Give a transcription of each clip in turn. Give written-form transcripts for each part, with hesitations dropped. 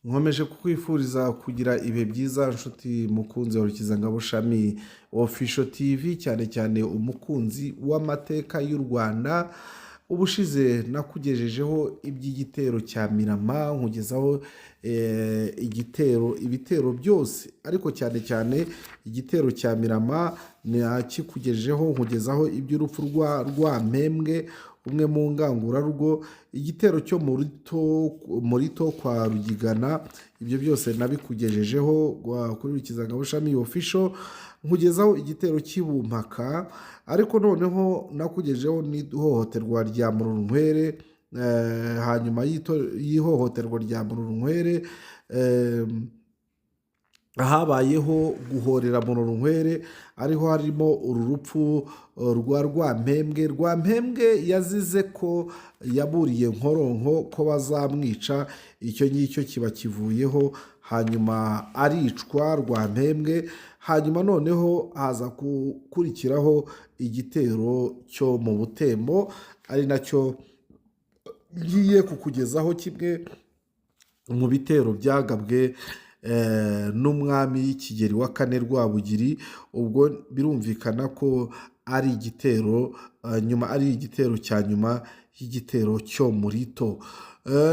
Nkomeje kukwifuriza kugira ibihe byiza, nshuti mukunzi wa Rukizangabo Shami Official TV, cyane cyane umukunzi w'amateka y'u Rwanda. Ubushize nakugejejeho iby'igitero cya Mirama, nkugezaho igitero, ibitero byose, ariko cyane cyane igitero cya Mirama nakikugejejeho, nkugezaho iby'urupfu rwa Rwampembwe, umwe mu ngangurarugo, igitero cyo Murito kwa Rugigana. Ibyo byose nabikugejejeho kuri Rukizangabo Shami Official, nkugezaho igitero cy'ibumpaka. Ariko noneho nakugejejeho n'ihohoterwa rya Murorunkwere. Hanyuma y'ihohoterwa rya Murorunkwere, habayeho guhorera Murorunkwere, ariho harimo uru rupfu rwa Rwampembwe. Rwampembwe yazize ko yaburiye Nkoronko ko bazamwica. Icyo ngicyo kiba kivuyeho, hanyuma aricwa Rwampembwe. Hanyuma noneho haza gukurikiraho igitero cyo mu Butembo, ari nacyo ngiye kukugezaho, kimwe mu bitero byagabwe n'umwami Kigeli wa kane Rwabugiri. Ubwo birumvikana ko ari igitero nyuma, ari igitero cya nyuma y'igitero cyo Murito.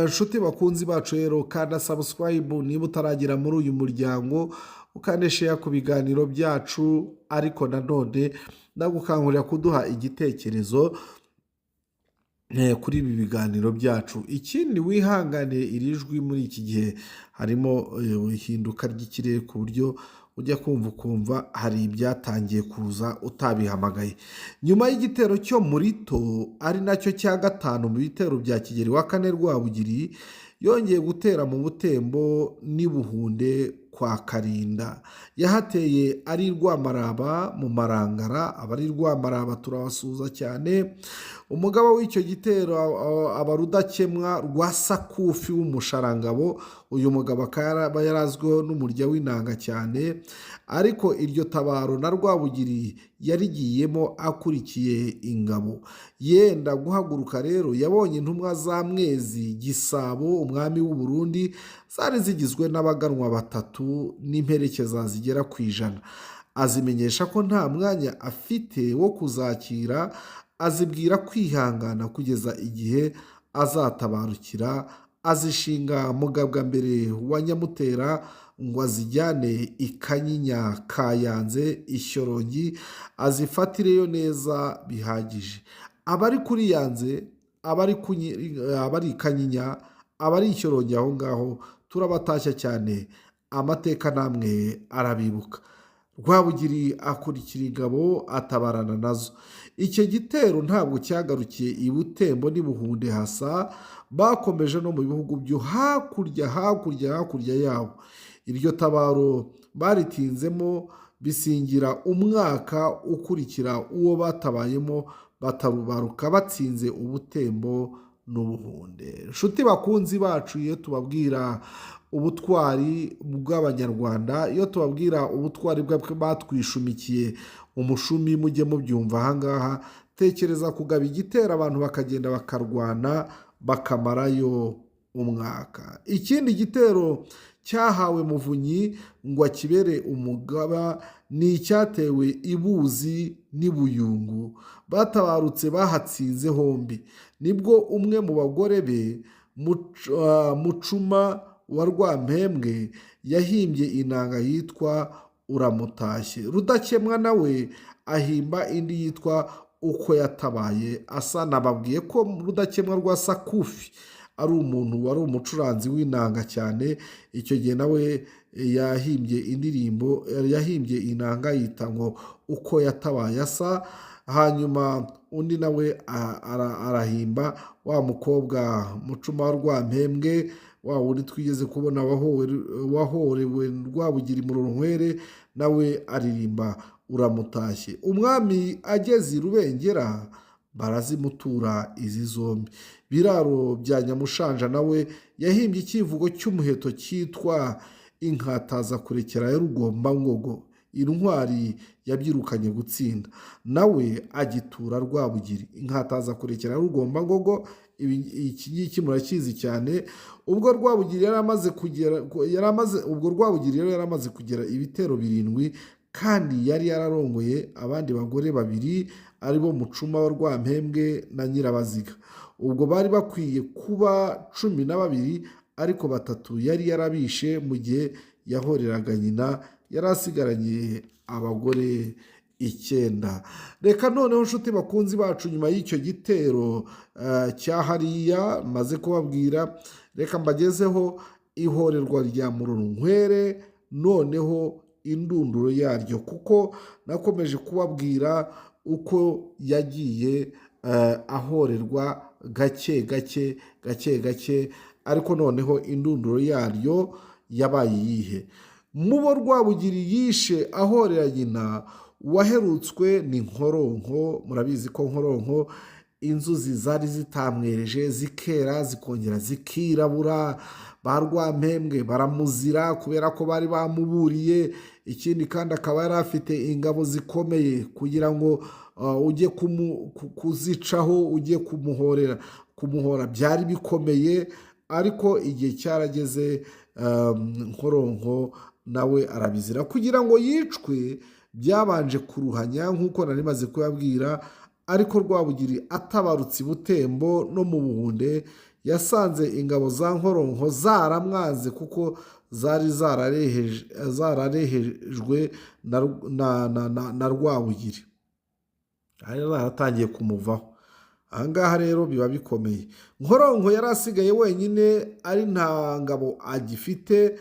Nshuti bakunzi bacu rero, kanda subscribe niba utaragera muri uyu muryango, ukande share ku biganiro byacu. Ariko nanone ndagukangurira kuduha igitekerezo kuri ibi biganiro byacu. Ikindi, wihangane iri jwi, muri iki gihe harimo ihinduka ry'ikirere, ku buryo ujya kumva ukumva hari ibyatangiye kuza utabihamagaye. Nyuma y'igitero cyo Murito, ari nacyo cya gatanu mu bitero bya Kigeli wa kane Rwabugiri, yongeye gutera mu Butembo n'ibuhunde kwa Karinda. Yahateye ari Rwamaraba mu Marangara. Abari Rwamaraba turabasuhuza cyane. Umugaba w'icyo gitero aba Rudakemwa rwa Sakufi w'Umusharangabo. Uyu mugabo akaba yarazwiho n'umurya w'inanga cyane. Ariko iryo tabaro na Rwabugiri yarigiyemo akurikiye ingabo. Yenda guhaguruka rero, yabonye intumwa za Mwezi Gisabo, umwami w'u Burundi, zari zigizwe n'abaganwa batatu n'imperekeza zigera ku 100. Azimenyesha ko nta mwanya afite wo kuzakira, azibwira kwihangana kugeza igihe azatabarukira. Azishinga Mugabwambere wa Nyamutera ngo azijyane i Kanyinya Kayanze Ishyorongi, azifatireyo neza bihagije. Abari kuri Yanze, abari i Kanyinya, abari Ishyorongi, aho ngaho turabatashya cyane, amateka namwe arabibuka. Rwabugiri akurikira ingabo, atabarana nazo. Icyo gitero ntabwo cyagarukiye i Butembo n'ibuhunde hasa, bakomeje no mu bihugu byo hakurya, hakurya, hakurya yabo. Iryo tabaro baritinzemo, bisingira umwaka ukurikira uwo batabayemo, batabaruka batsinze Ubutembo n'Ubuhunde. Inshuti bakunzi bacu, iyo tubabwira ubutwari bw'Abanyarwanda, iyo tubabwira ubutwari batwishumikiye umushumi, mujye mubyumva ahangaha. Tekereza kugaba igitero, abantu bakagenda bakarwana, bakamarayo umwaka. Ikindi gitero cyahawe Muvunyi ngo akibere umugaba ni icyatewe Ibuzi n'Ibuyungu. Batabarutse bahatsinze hombi. Nibwo umwe mu bagore be, Mucuma wa Rwampembwe, yahimbye inanga yitwa Uramutashye. Rudakemwa nawe ahimba indi yitwa Uko Yatabaye Asa. Nababwiye ko Rudakemwa rwa Sakufi ari umuntu wari umucuranzi w'inanga cyane. Icyo gihe nawe yahimbye indirimbo, yahimbye inanga yita ngo Uko Yatabaye Asa. Hanyuma undi nawe arahimba, wa mukobwa Mucuma wa Rwampembwe, wa wundi twigeze kubona wahorewe Rwabugiri mu Runkwere, nawe aririmba Uramutashye. Umwami ageze i Rubengera barazimutura izi zombi. Biraro bya Nyamushanja nawe yahimbye icyivugo cy'umuheto cyitwa Inkataza Kurekera ya Rugombangogo. Intwari yabyirukanye gutsinda, nawe agitura Rwabugiri. Inkataza kurekera Rugombangogo. Iki ngiki murakizi cyane. Ubwo Rwabugiri yari amaze kugera, yari amaze ubwo Rwabugiri rero yari amaze kugera ibitero 7, kandi yari yararongoye abandi bagore babiri, aribo Mucuma wa Rwampembwe na Nyirabaziga. Ubwo bari bakwiye kuba 12, ariko batatu yari yarabishe mu gihe yahoreraga nyina. Yari asigaranye abagore 9. Reka noneho, nshuti bakunzi bacu, nyuma y'icyo gitero cya hariya maze kubabwira, reka mbagezeho ihorerwa rya Murorunkwere, noneho indunduro yaryo, kuko nakomeje kubabwira uko yagiye ahorerwa gake gake gake gake, ariko noneho indunduro yaryo yabaye iyihe? Mu bo Rwabugiri yishe ahorera nyina, waherutswe ni Nkoronko. Murabizi ko Nkoronko inzuzi zari zitamwereje, zikera zikongera zikirabura. Ba Rwampembwe baramuzira kubera ko bari bamuburiye. Ikindi kandi akaba yari afite ingabo zikomeye, kugira ngo ujye kuzicaho ujye kumuhorera, kumuhora byari bikomeye. Ariko igihe cyarageze, Nkoronko nawe arabizira. Kugira ngo yicwe byabanje kuruhanya, nk'uko nari maze kubabwira. Ariko Rwabugiri atabarutse i Butembo no mu Buhunde, yasanze ingabo za Nkoronko zaramwanze, kuko zari zararehejwe na Rwabugiri, hari zaratangiye kumuvaho. Ahangaha rero biba bikomeye. Nkoronko yari asigaye wenyine, ari nta ngabo agifite,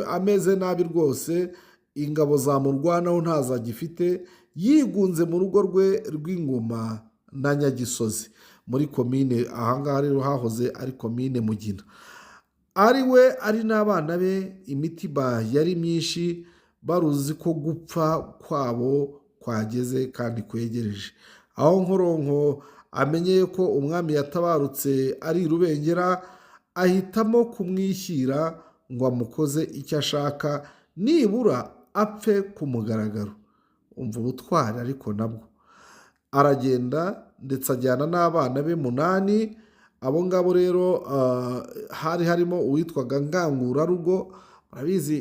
ameze nabi rwose, ingabo zamurwanaho ntazo agifite, yigunze mu rugo rwe rw'Ingoma na Nyagisozi muri komine. Ahangaha rero hahoze ari komine Mugina. Ari we, ari n'abana be, imitima yari myinshi, baruzi ko gupfa kwabo kwageze kandi kwegereje. Aho Nkoronko amenyeye ko umwami yatabarutse ari i Rubengera, ahitamo kumwishyira ngo amukoze icyo ashaka, nibura apfe ku mugaragaro. Umva ubutwari! Ariko nabwo aragenda, ndetse ajyana n'abana be 8. Abo ngabo rero hari harimo uwitwaga Ngangurarugo. Murabizi,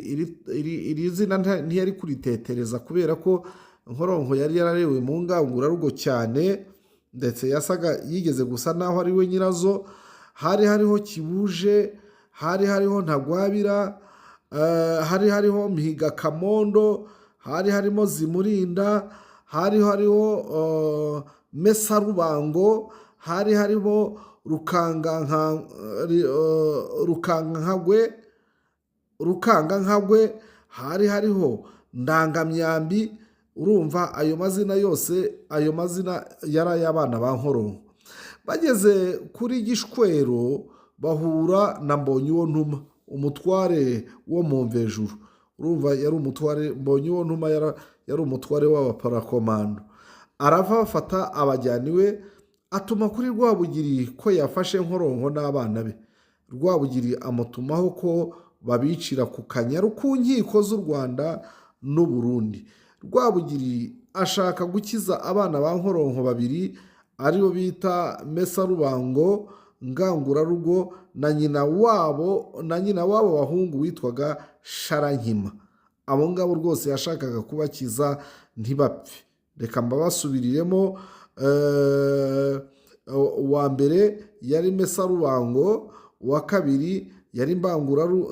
iri zina ntiyari kuritetereza, kubera ko Nkoronko yari yararewe mu ngangurarugo cyane, ndetse yasaga yigeze gusa naho ari we nyirazo. Hari hariho Kibuje, hari hariho Ntagwabira, hari hariho Mihiga Kamondo, hari harimo Zimurinda, hari hariho Mesarubango, hari hariho Rukangankagwe, Rukangankagwe, hari hariho Ndangamyambi. Urumva ayo mazina yose, ayo mazina yari ay'abana ba Nkoronko. Bageze kuri Gishwero bahura na Mbonyuwontuma, umutware wo mu Mvejuru. Urumva yari umutware, Mbonyuwontuma yari umutware w'abaparakomando. Arava bafata abajyana iwe, atuma kuri Rwabugiri ko yafashe Nkoronko n'abana be. Rwabugiri amutumaho ko babicira ku Kanyaru, ku nkiko z'u Rwanda n'u Burundi. Rwabugiri ashaka gukiza abana ba Nkoronko babiri, aribo bita Mesarubango, Ngangurarugo na nyina wabo bahungu witwaga Sharankima. Abo ngabo rwose yashakaga kubakiza ntibapfe. Reka mbabasubiriremo. Uwa mbere yari Mesarubango, uwa kabiri yari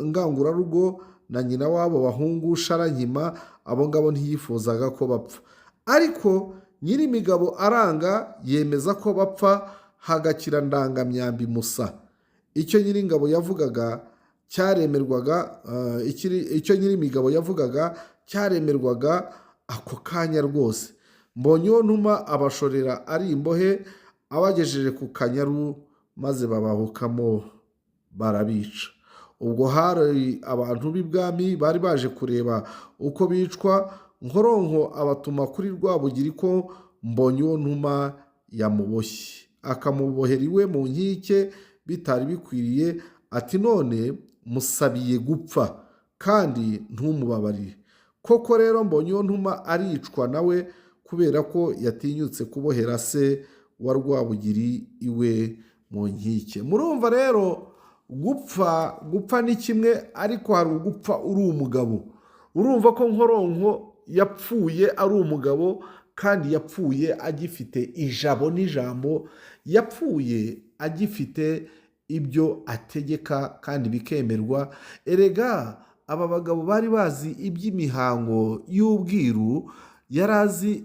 Ngangurarugo na nyina wabo bahungu Sharankima. Abo ngabo ntiyifuzaga ko bapfa, ariko Nyirimigabo aranga, yemeza ko bapfa hagakira Ndangamyambi Musa. Icyo Nyiringabo yavugaga cyaremerwaga, icyo Nyirimigabo yavugaga cyaremerwaga ako kanya rwose. Mbonye uwo ntuma abashorera ari imbohe, abagejeje ku Kanyaru, maze babahukamo barabica. Ubwo hari abantu b'ibwami bari baje kureba uko bicwa. Nkoronko abatuma kuri Rwabugiri ko Mbonye uwo ntuma yamuboshye, akamubohera iwe mu nkike bitari bikwiriye, ati: "None musabiye gupfa kandi ntumubabarire." Koko rero Mbonyuwontuma aricwa nawe kubera ko yatinyutse kubohera se wa Rwabugiri iwe mu nkike. Murumva rero, gupfa gupfa ni kimwe, ariko hari ugupfa uri umugabo. Urumva ko Nkoronko yapfuye ari umugabo, kandi yapfuye agifite ijabo n'ijambo, yapfuye agifite ibyo ategeka kandi bikemerwa. Erega aba bagabo bari bazi iby'imihango y'ubwiru. Yari azi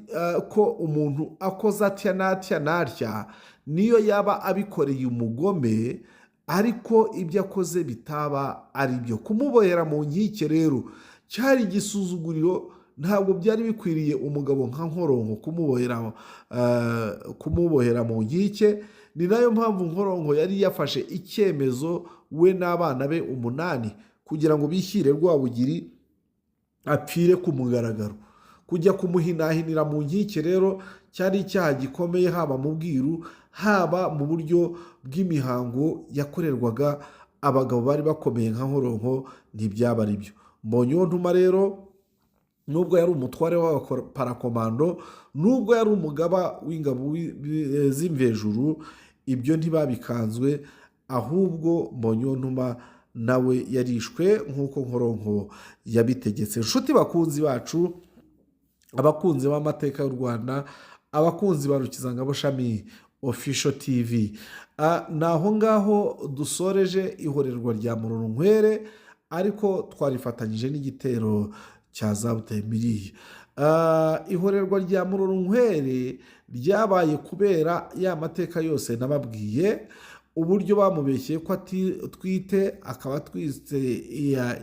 ko umuntu akoze atya n'atya n'atya, niyo yaba abikoreye umugome, ariko ibyo akoze bitaba ari byo. Kumubohera mu nkike rero cyari igisuzuguriro, ntabwo byari bikwiriye umugabo nka Nkoronko kumubohera mu nkike. Ni nayo mpamvu Nkoronko yari yafashe icyemezo, we n'abana be 8, kugira ngo bishyire Rwabugiri apfire ku mugaragaro. Kujya kumuhinahinira mu nkike rero cyari icyaha gikomeye, haba mu bwiru, haba mu buryo bw'imihango yakorerwaga abagabo bari bakomeye nka Nkoronko, ntibyaba ari byo. Mbonyuwontuma rero, nubwo yari umutware w'abaparakomando, nubwo yari umugaba w'ingabo z'imvejuru, ibyo ntibabikanzwe, ahubwo Mbonyuwontuma nawe yarishwe nk'uko Nkoronko yabitegetse. Inshuti bakunzi bacu, abakunzi b'amateka y'u Rwanda, abakunzi ba Rukizangabo Shami Official TV, ni aho ngaho dusoreje ihorerwa rya Murorunkwere, ariko twarifatanyije n'igitero cya za Butemiriya. Ihorerwa rya Murorunkwere ryabaye kubera ya mateka yose nababwiye, uburyo bamubeshyeye ko atwite, akaba atwite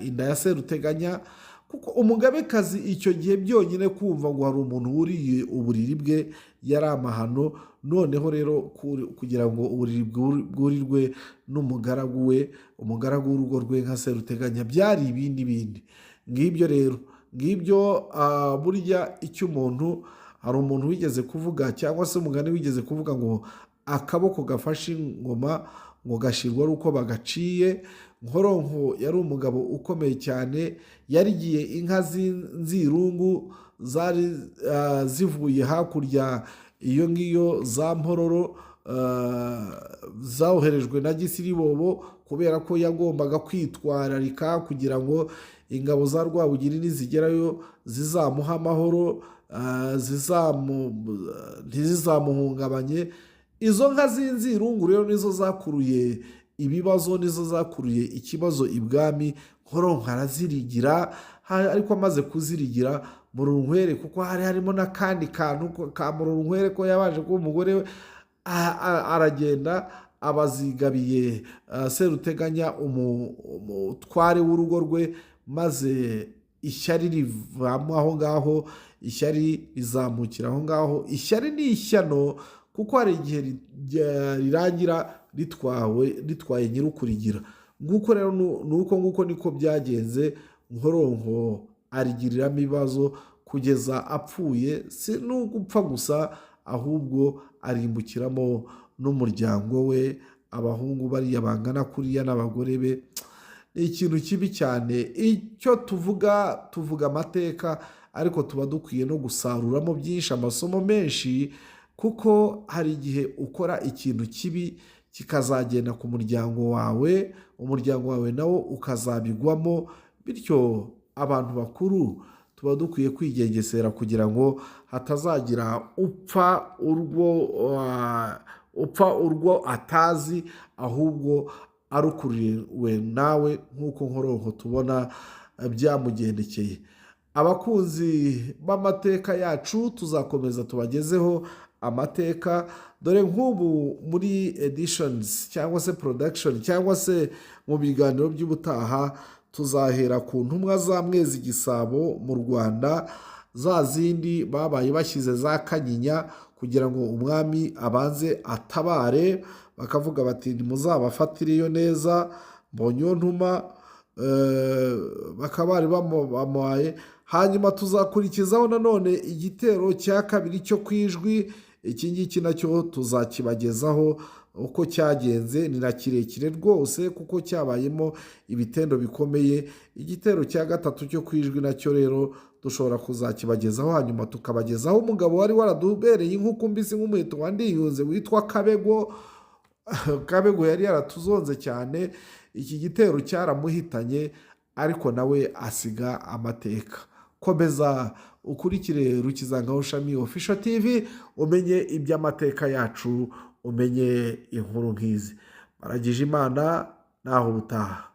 inda ya Seruteganya, kuko umugabekazi icyo gihe byonyine kumva ngo hari umuntu wuriye uburiri bwe yari amahano. Noneho rero kugira ngo uburiri bwurirwe n'umugaragu we, umugaragu w'urugo rwe nka Seruteganya, byari ibindi bindi. Ngibyo rero, ngibyo. Burya icyo umuntu, hari umuntu wigeze kuvuga, cyangwa se umugani wigeze kuvuga ngo akaboko gafashe ingoma ngo gashirwa ari uko bagaciye. Nkoronko yari umugabo ukomeye cyane, yarigiye inka z'inzirungu zari zivuye hakurya iyo ngiyo za Mpororo, zoherejwe na Gisiribobo, kubera ko yagombaga kwitwararika kugira ngo ingabo za Rwabugiri nizigerayo zizamuha amahoro, ntizizamuhungabanye. Izo nka z'inzirungu rero nizo zakuruye ibibazo, nizo zakuruye ikibazo ibwami. Nkoronko arazirigira, ariko amaze kuzirigira Murorunkwere, kuko hari harimo n'akandi kantu ka Murorunkwere ko yabanje kuba umugore we, aragenda abazigabiye Seruteganya, umutware w'urugo rwe, maze ishyari rivamo aho ngaho, ishyari rizamukira aho ngaho. Ishyari ni ishyano, kuko hari igihe rirangira ritwawe, ritwaye nyir'ukurigira. Nguko rero, ni uko nguko niko byagenze. Nkoronko arigiriramo ibibazo kugeza apfuye. Si n'ugupfa gusa, ahubwo arimbukiramo n'umuryango we, abahungu bariya bangana kuriya n'abagore be. Ni ikintu kibi cyane. Icyo tuvuga, tuvuga amateka, ariko tuba dukwiye no gusaruramo byinshi, amasomo menshi, kuko hari igihe ukora ikintu kibi kikazagenda ku muryango wawe, umuryango wawe nawo ukazabigwamo. Bityo abantu bakuru tuba dukwiye kwigengesera kugira ngo hatazagira upfa urwo atazi, ahubwo arukuriwe nawe, nk'uko Nkoronko tubona byamugendekeye. Abakunzi b'amateka yacu, tuzakomeza tubagezeho amateka. Dore nk'ubu muri editions cyangwa se production cyangwa se mu biganiro by'ubutaha, tuzahera ku ntumwa za Mwezi Gisabo mu Rwanda, za zindi babaye bashyize za Kanyinya kugira ngo umwami abanze atabare, bakavuga bati ntimuzabafatireyo neza. Mbonyuwontuma bakaba bari bamuhaye. Hanyuma tuzakurikizaho nanone igitero cya kabiri cyo ku Ijwi. Iki ngiki nacyo tuzakibagezaho uko cyagenze. Ni na kirekire rwose kuko cyabayemo ibitendo bikomeye. Igitero cya gatatu cyo ku Ijwi nacyo rero dushobora kuzakibagezaho, hanyuma tukabagezaho umugabo wari waradubereye inkuku mbisi nk'umuheto wa Ndiyunze witwa Kabego. Kabego yari yaratuzonze cyane. Iki gitero cyaramuhitanye, ariko nawe asiga amateka. Komeza ukurikire Rukizangaho Shami Official TV, umenye iby'amateka yacu, umenye inkuru nk'izi. Baragije Imana, naho ubutaha.